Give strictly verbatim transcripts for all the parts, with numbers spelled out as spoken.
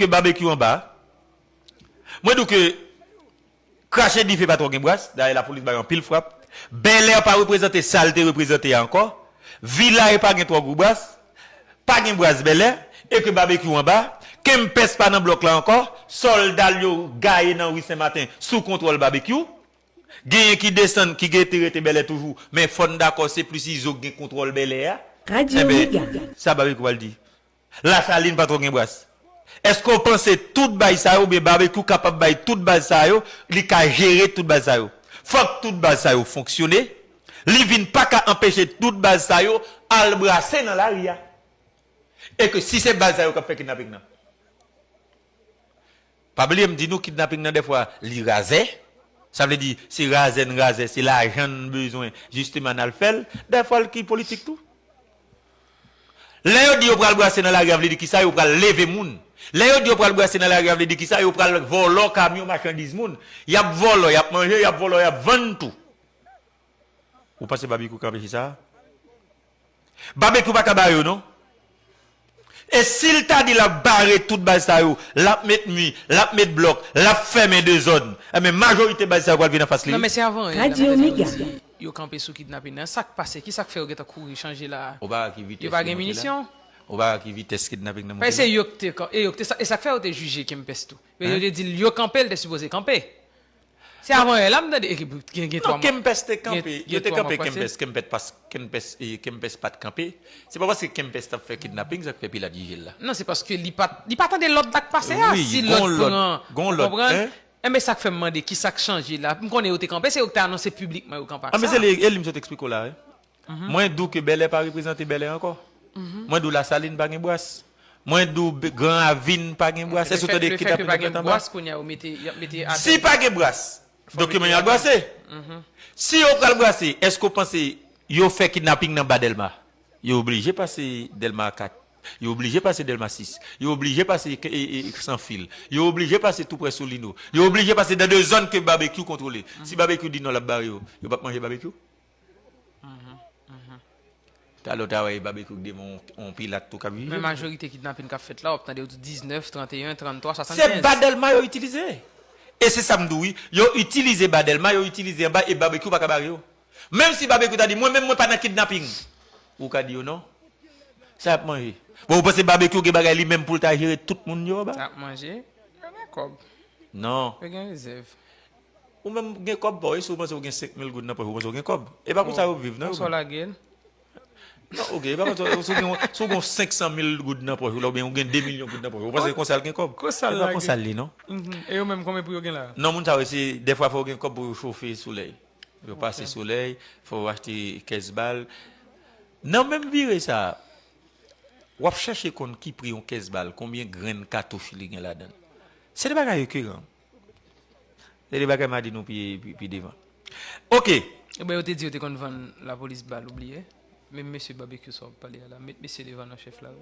ke Babekyou anba. Mwen di w ke Krache Dife pa twò gen bras, dayè lapolis ba yo anpil frap. Bèlè pa reprezante sa l te reprezante a ankò. Vilaj pa gen twò gwo bras, pa gen bras Bèlè, e ke Babekyou anba. Kempès pa nan blòk la ankò. Sòlda l yo gaye nan ri Senmaten sou kontwòl Babekyou. Genyen ki desann, ki rete, rete Bèlè toujou, men fò n dakò se plis Izo k gen kontwòl Bèlè a. Radyo Enben, Mega. Sa Babekyou pral di. Lasalin pa twò gen bras. Èske w panse tout baz sa yo, oubyen Babekyou kapab bay tout baz sa yo, li ka jere tout baz sa yo? Fòk tout baz sa yo fonksyone, li vin pa ka anpeche tout baz sa yo al brase nan lari a. E ke si se baz sa yo k ap fè kidnaping nan, pa bliye m di nou kidnaping nan dèfwa li razè. Sa vle di se razè n razè, se lajan n bezwen jisteman n al fè l. Dèfwa l ki politik tou. Lè yo di yo pral brase nan lari a vle di kisa? Yo pral leve moun. Lè yo di yo pral brase nan lari a vle di kisa? Yo pral vòlò kamyon machandiz moun. Y ap vòlò, y ap manje, y ap vòlò, y ap vann tou. Ou panse Babekyou kanpe chita? Babekyou pa ka bare yo non. E si l ta di l ap bare tout baz sa yo, l ap met mi, l ap met blòk, l ap fèmen dezòd, enben majorite baz sa yo pral vin anfas li. Non, men se avan, eh, Radyo Mega. Yo kanpe sou kidnaping nan. Sa k pase? Ki sa k fè yo gentan kouri chanje la? Ou pa wè ki vitès yo monte la? Yo pa gen minisyon? Ou pa wè ki vitès kidnaping nan monte la? Paske se yo k te, e yo k te, e sa k fè yo te jije Kempès tou. Yo te di l yo kanpe, l te sipoze kanpe. Se avan yè la m tande, e, gen, gen twa mwa. Non, Kempès te kanpe. Yo te kanpe Kempès, Kempès pas, Kempès, e, Kempès pa t kanpe. Se pa paske Kempès t ap fè kidnaping sa k fè Pilat jije l la. Non, se paske li pa, li pa tande lòd la k pase a. Si lòd pran, ou konprann? Enben sa k fè m mande ki sa k chanje la. M konnen yo te kanpe, se yo ki te anonse piblikman yo kanpe ak sa. Anben se li, e li m sot eksplike w la wi. Mwen di w ke Bèlè pa reprezante Bèlè ankò. Mwen di w Lasalin pa gen bras. Mwen di w Gran Ravin pa gen bras. Èske w tande kidnaping nan fèt anba? Si pa gen bras, donk yo menm y al brase. Si yo pral brase, èske w panse yo fè kidnaping nan ba Dèlma? Yo oblije pase Dèlma kat. Yo oblije pase Dèlma sis. Yo oblije pase Sanfil. Yo oblije pase tou prè Solino. Yo oblije pase nan de zòn ke Babekyou kontwole. Si Babekyou di non l ap bare yo, yo p ap manje Babekyou. Talè w ta wè Babekyou k devan yon, yon Pilat tou k ap jije. Men majorite kidnaping k ap fèt la, w ap tande yo di diznèf, tranteyen, tranntwa, swasannkenz. Se ba Dèlma yo itilize. E se sa m di w wi. Yo itilize ba Dèlma, yo itilize anba e Babekyou pa ka bare yo. Menm si Babekyou ta di, mwen menm mwen pa nan kidnaping. Ou ka di yo non. Sa y ap manje. Bon, ou panse Babekyou gen bagay li menm pou l ta jere tout moun yo anba? Sa y ap manje? Yo gen kòb. Non. Yo gen rezèv. Ou menm gen kòb pa w, e si w panse w gen senk mil goud nan pòch ou, ou panse w gen kòb? E pa konsa yo viv non. Konsa w lage l. Non, ok, e pa konsa, si w gen, si w gen senk san mil goud nan pòch ou la, oubyen ou gen de milyon goud nan pòch ou, ou panse konsa l gen kòb? Konsa l lage. E pa konsa l ye non. E yo menm konbyen pri yo gen la? Non, moun sa yo se dèfwa fò yo gen kòb pou yo chofe solèy. Yo pase solèy, fò yo achte kès bal. Nan menm vire sa, w ap chèche konn ki pri yon kès bal, konbyen grenn katouch li gen ladan l. Se de bagay ekeran. Se de bagay m a di nou pi, pi, pi devan. Ok. Ebyen, yo te di yo te konn vann lapolis bal, ou bliye? Menm mesye Babekyou sa w ap pale a la, met mesye devan non chèf la wi.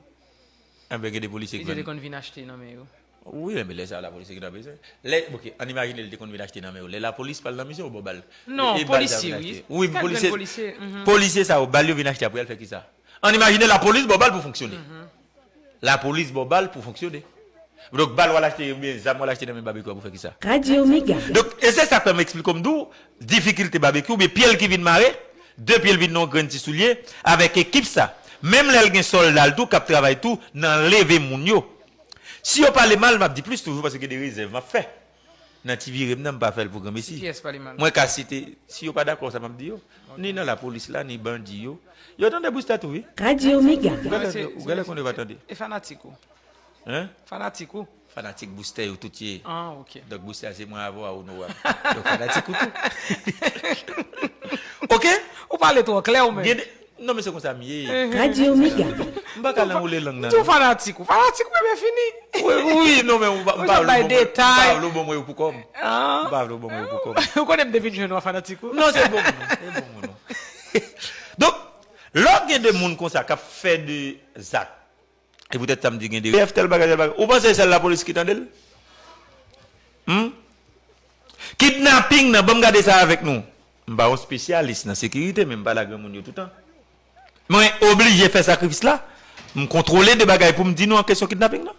Enben, gen de polisye ki vann. Misye te konn vin achte nan men yo. Wi, enben, lè sa a, lapolis ki nan bezwen. Lè, ok, ann imajine li te konn vin achte nan men yo. Lè lapolis pral nan misyon, yo ba w bal. Non, polisye, wi. Wi, polisye, polisye sa yo, bal yo vin achte apre, y al fè kisa? Ann imajine lapolis ba w bal pou fonksyone. Lapolis ba w bal pou fonksyone. Donk, bal w al achte, oubyen zam w al achte nan men Babekyou a pou fè kisa? Radyo Mega. Donk, e se sa k fè m eksplike w, m di w, difikilte Babekyou, oubyen pye l ki vin mare, de pye l vin nan yon grenn ti soulye, avèk ekip sa. Menm lè l gen sòlda l tou, k ap travay tou, nan leve moun yo. Si yo pale mal, m ap di plis toujou, paske gen de rezèv m ap fè. Nan ti vire m nan, m pa fè l pou granmesi. Kiyès pale mal? Mwen ka site, si yo pa dakò sa m ap di yo, ni nan lapolis la, ni bandi yo. Yo tande Boustè tou, wi. Radyo Mega. Ou genlè, ou genlè konnen yo pa tande. E fanatik ou? Hein? Fanatik ou? Fanatik Boustè yo tout ye. Ah, ok. Donk Boustè se mwen avè w a onorab. Donk fanatik ou tou. Ok? Ou pale twò klè ou menm. Gen de, non, men se konsa m ye. Radyo Mega. M pa ka anwoule lang nan. M di w fanatik ou. Fanatik ou, ebyen fini. Wi, wi, non, men ou pa, m pa vle w ban mwen, m pa vle w ban mwen yo pou kò m. Ah. M pa vle w ban mwen yo pou kò m. Ou konnen m te vin jwenn ou a fanatik ou? Non, se bon, non. Se bon, non. Donk, lè w gen de moun konsa k ap fè de zak, e poutèt sa m di gen de rezèv, tèl bagay, tèl bagay. Ou panse se sèl lapolis ki tande l? Hmm? Kidnaping nan, ban m gade sa avèk nou. M pa yon espesyalis nan sekirite, men m pale ak granmoun yo toutan. Mwen oblije fè sakrifis la. M kontwole de bagay pou m di nou an kesyon kidnaping nan.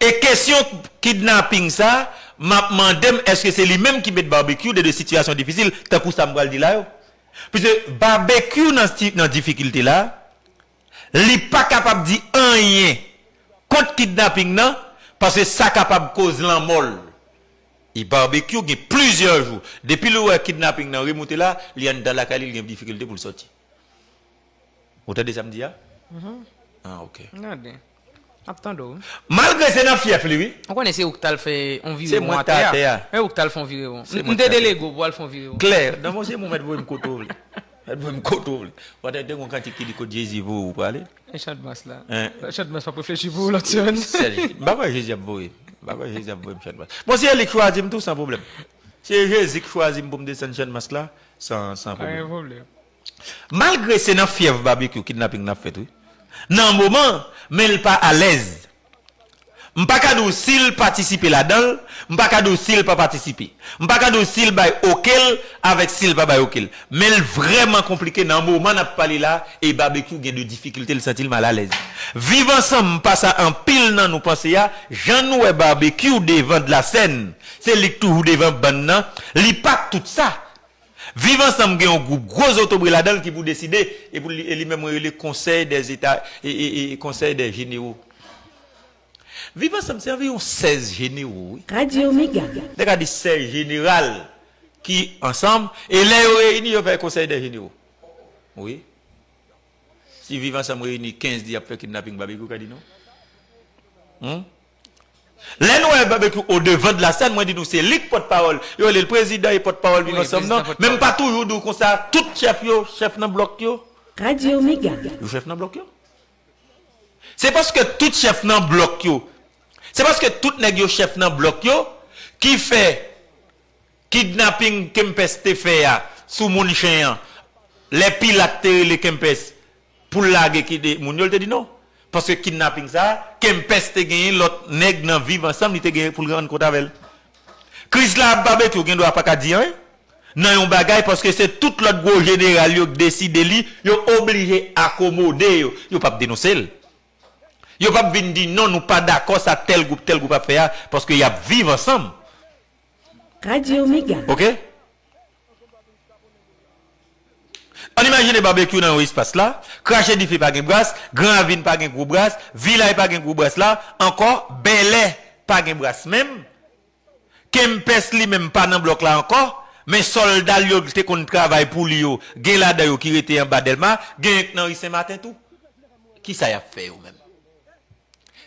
E kesyon kidnaping sa, m ap mande m, èske se li menm ki met Barbecue de, de sitiyasyon difisil, tankou sa m pral di la yo? Piske Barbecue nan, si- nan difikilte la, li pa kapab di anyen kont kidnaping nan, paske sa kapab koz lanmò l. E Barbecue gen plizyè jou. Depi l wè kidnaping nan remoute la, li anndan lakay li, li gen difikilte pou l sòti. Ou tande sa m di a? Ah, ok. Gade. Ap tande w. Malgre se nan fyèf li, wi. Ou konnen se ou k t al fè yon vire won atè a. Se mwen k t atè a. E ou k t al fè yon vire won. M te delege w pou w al fè yon vire won. Klè, nan mwen se mwen mèt voye m kote w vle. Mèt voye m kote w vle. Ou te gen yon kantik ki di kot Jezi voye w prale. E Chadmas la. Chadmas p ap reflechi pou ou lòt semèn. M pa kwè Jezi ap voye. M pa kwè Jezi ap voye m Chadmas. Bon, se li k chwazi m tou san pwoblèm. Se Jezi k chwazi m pou m desann Chadmas la san, san pwoblèm. Malgre se nan fyèf Barbecue kidnaping nan ap fèt, wi. Nan moman, men l pa alèz. M pa ka di w si l patisipe ladan l, m pa ka di w si l pa patisipe. M pa ka di w si l bay oke l avèk si l pa bay oke l. Men l vrèman konplike nan moman n ap pale la, e Barbecue gen de difikilte, l santi l malalèz. Viv Ansanm, m pa sa anpil nan nou panse a, jan nou wè Barbecue devan de la sèn, se li k toujou devan bann nan, li pa tout sa. Viv Ansanm gen yon gwoup gwo zotobre ladan l ki pou deside, e pou li, e li menm rele Konsèy dè Zeta, e, e, e Konsèy dè Jenero. Viv Ansanm se anviwon sèz jenero, wi. Radio Mega. Nèg a di sèz jeneral ki ansanm, e lè yo reyini, yo fè Konsèy dè Jenero. Wi. Si Viv Ansanm reyini kenz di y ap fè kidnaping Barbecue, ka di non? Hmm? Lè nou wè Barbecue au devant de la scène, mwen di nou se li k pòtpawòl. Yo rele l prezidan e pòtpawòl Viv Ansanm nan. Men m pa toujou di w konsa, tout chèf yo, chèf nan blòk yo. Radio Mega. Yo chèf nan blòk yo. Se paske tout chèf nan blòk yo. Se paske tout nèg yo chèf nan blòk yo ki fè kidnaping Kempès te fè a sou moun chen an, lè Pilat te rele Kempès pou l lage kide moun yo, l te di non. Paske kidnaping sa a, Kempès te genyen lòt nèg nan Viv Ansanm, li te genyen pou l rann kont avè l. Krisla ap Barbecue gen dwa pa ka di anyen nan yon bagay, paske se tout lòt gwo jeneral yo k deside li, yo oblije akomode yo. Yo p ap denonse l. Yo p ap vin di non, nou pa dakò sa tèl gwoup, tèl gwoup ap fè a, paske y ap viv ansanm. Radio Mega. Ok? Ann imajine Barbecue nan yon espas la, Krache Dife pa gen bras, Gran Ravin pa gen gwo bras, Vilaj pa gen gwo bras la, ankò, Bèlè pa gen bras menm. Kempès li menm pa nan blòk la ankò, men sòlda l yo te konn travay pou li yo, gen ladan yo ki rete anba Dèlma, gen k nan ri Sen Maten tou. Kisa y ap fè yo menm?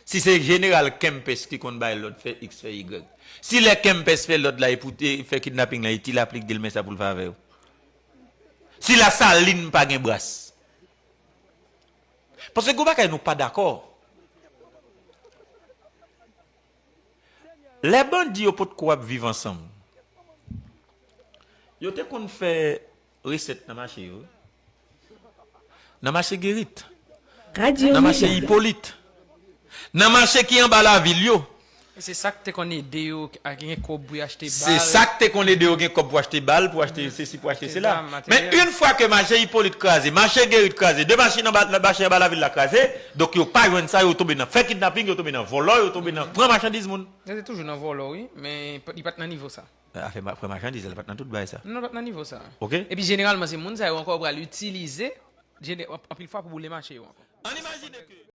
Si se jeneral Kempès ki konn bay lòd fè X, fè Y. Si lè Kempès fè lòd la, e pou te fè kidnaping la, e Ti Lapli k di l men sa pou l fè avè yo. Si Lasalin pa gen bras. Paske gwo bagay nou pa dakò. Lè bandi yo potko ap viv ansanm, yo te konn fè resèt nan mache yo. Nan mache Gerit. Nan mache Ipolit. Nan mache ki anba lavil yo. E se sa k te konn ede yo a gen kòb pou y achte bal. Se sa k te konn ede yo gen kòb pou achte bal, pou achte sesi, pou achte sela. Men yon fwa ke mache Ipolit kraze, mache Gerit kraze, de machin anba, mache anba lavil la kraze, donk yo pa jwenn sa, yo tonbe nan fè kidnaping, yo tonbe nan vòlò, yo tonbe nan pran machandiz moun. Yo te toujou nan vòlò, wi, men li pa t nan nivo sa. Afè ma-, pran machandiz, li pa t nan tout bagay sa. Non, li pa t nan nivo sa. Ok? Epi jeneralman, se moun sa yo ankò pral itilize, jene-, anpil fwa pou boule mache yo ankò. Ann imajine ke